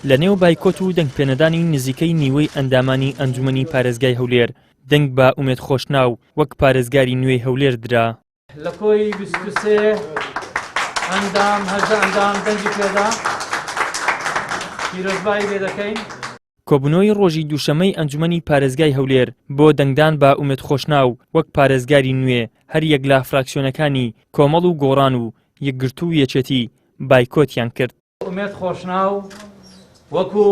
لە نێو بایکۆت و دەنگپێنەدانی نزیکەی نیوەی ئەندامانی ئەنجومەنی پارێزگای هەولێر، دەنگ بە ئومێد خۆشناو وەک پارێزگاری نوێی هەولێر درا. لە کۆی 23 ئەندام 18 ئەندام دەنگی پێدا پیرۆزبایی لێ دەکەین. کۆبوونەوەی ڕۆژی دووشەممەی ئەنجومەنی پارێزگای هەولێر بۆ دەنگدان بە ئومێد خۆشناو وەک پارێزگاری نوێ، هەریەک لە فراکسیۆنەکانی کۆمەڵ و گۆڕان و یەکگرتوو و یەکێتی بایکۆتیان کرد. ئومێد خۆشناو وەکو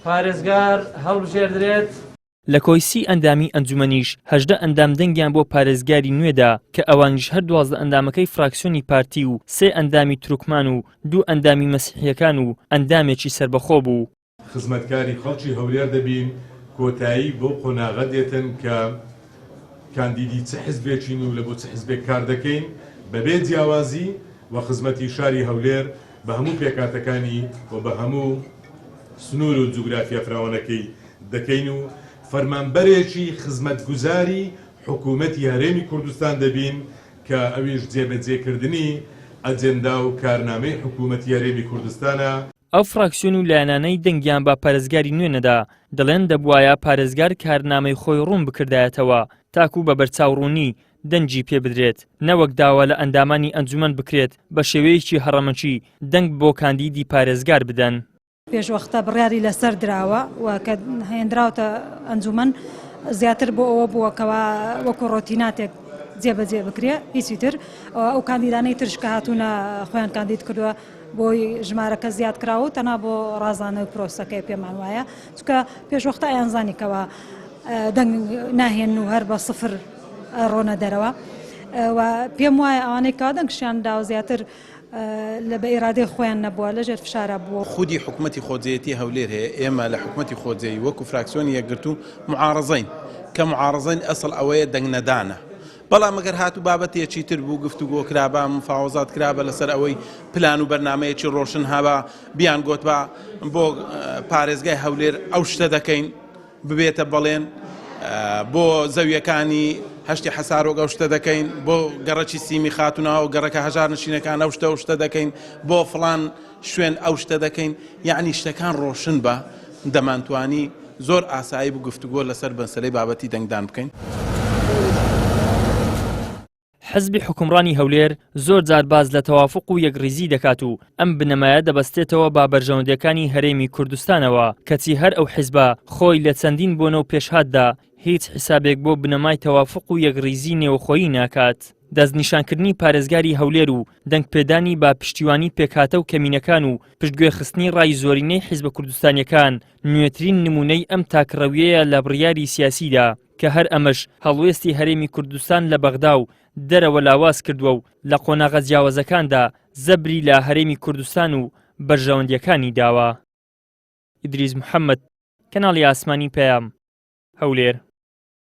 پارێزگار هەڵبژێردرێت. لە کۆی سی ئەندامی ئەنجومەنیش 18 ئەندام دەنگیان بۆ پارێزگاری نوێ دا کە ئەوانیش هەر 12 ئەندامەکەی فراکسیۆنی پارتی و سێ ئەندامی تورکمان و دوو ئەندامی مەسیحییەکان و ئەندامێکی سەربەخۆ بوو. خزمەتکاری خەڵکی هەولێر دەبین، کۆتایی بەو قۆناغە دێتن کە کاندیدی چ حزبێکین و لە بۆ چ حزبێک کار دەکەین بەبێ جیاوازی و خزمەتی شاری هەولێر بە هەموو پێکهاتەکانی و بە هەموو سنوور و جوگرافیا فراوانەکەی دەکەین و فەرمانبەرێکی خزمەتگوزاری حکوومەتی هەرێمی کوردستان دەبین کە ئەویش جێبەجێکردنی ئەجێندا و کارنامەی حکوومەتی هەرێمی کوردستانە. ئەو فراکسیۆن و لایەنانەی دەنگیان بە پارێزگاری نوێ نەدا، دەڵێن دەبوایە پارێزگار کارنامەی خۆی ڕوون بکردایەتەوە تاکو بە بەرچاوڕوونی دەنگی پێ بدرێت، نەوەک داوا لە ئەندامانی ئەنجومەن بکرێت بە شێوەیەکی هەڕەمەکی دەنگ بۆ کاندیدی پارێزگار بدەن. پێشوەختە بڕیاری لەسەر دراوە و کە هێنراوتە ئەنجومەن زیاتر بۆ ئەوە بووە کەوا وەکو ڕۆتیناتێک جێبەجێ بکرێ هیچی تر ئەو کاندیدانەی ترش کە هاتوونە خۆیان کاندید کردووە بۆی ژمارەکە زیاد کراوە و تەنها بۆ ڕازانەوەی پرۆسەکەی پێمان وایە چونکە پێشوەختە ئەیانزانی کەوا دەنگ ناهێن و هەر بە سفر ڕۆنە دەرەوە و پێم وایە ئەوانەی کەوا دەنگشیان داوە زیاتر لە بە ئیرادەی خۆیان نەبووە لەژێر فشارا بووە. خودی حکومەتی خۆجێیەتی هەولێر هەیە، ئێمە لە حکومەتی خۆجێی وەکو فراکسیۆنی یەکگرتوو موعارەزەین، کە موعارەزەین ئەسڵ ئەوەیە دەنگ نەدانە، بەڵام ئەگەر هاتوو بابەتێکی تر بوو گفتوگۆ کرابا، مفاوەزات کرابا لەسەر ئەوەی پلان و بەرنامەیەکی ڕۆشن هەبا، بیان گۆتبا بۆ پارێزگای هەولێر ئەو شتە دەکەین، ببێتە بەڵێن، بۆ زەویەکانی هەشتی حەسارۆک ئەو شتە دەکەین، بۆ گەڕەکی سیمی خاتوناوە و گەڕەکە هەژار نشینەکان ئەو شتە ئەو شتە دەکەین، بۆ فڵان شوێن ئەو شتە دەکەین، یەعنی شتەکان ڕۆشن بە، دەمانتوانی زۆر ئاسایی بوو گفتوگۆ لەسەر مەسەلەی بابەتی دەنگدان بکەین. حزبی حوکمڕانی هەولێر زۆر جار باس لە تەوافوق و یەکڕیزی دەکات و ئەم بنەمایە دەبەستێتەوە بە بەرژەوەندیەکانی هەرێمی کوردستانەوە، کەچی هەر ئەو حزبە خۆی لە چەندین بۆنە و پێشهاتدا هیچ حیسابێک بۆ بنەمای تەوافوق و یەکڕیزی نێوخۆیی ناکات. دەستنیشانکردنی پارێزگاری هەولێر و دەنگپێدانی بە پشتیوانی پێکهاتە و کەمینەکان و پشتگوێخستنی ڕای زۆرینەی حیزبە کوردستانیەکان نوێترین نموونەی ئەم تاکڕەویەیە لە بڕیاری سیاسیدا کە هەر ئەمەش هەڵوێستی هەرێمی کوردستان لە بەغدا و دەرەوە لاواز کردووە و لە قۆناغە جیاوازەکاندا زەبری لە هەرێمی کوردستان و بەرژەوەندیەکانی داوە. ئیدریس محەمەد، کەناڵی ئاسمانی پەیام، هەولێر.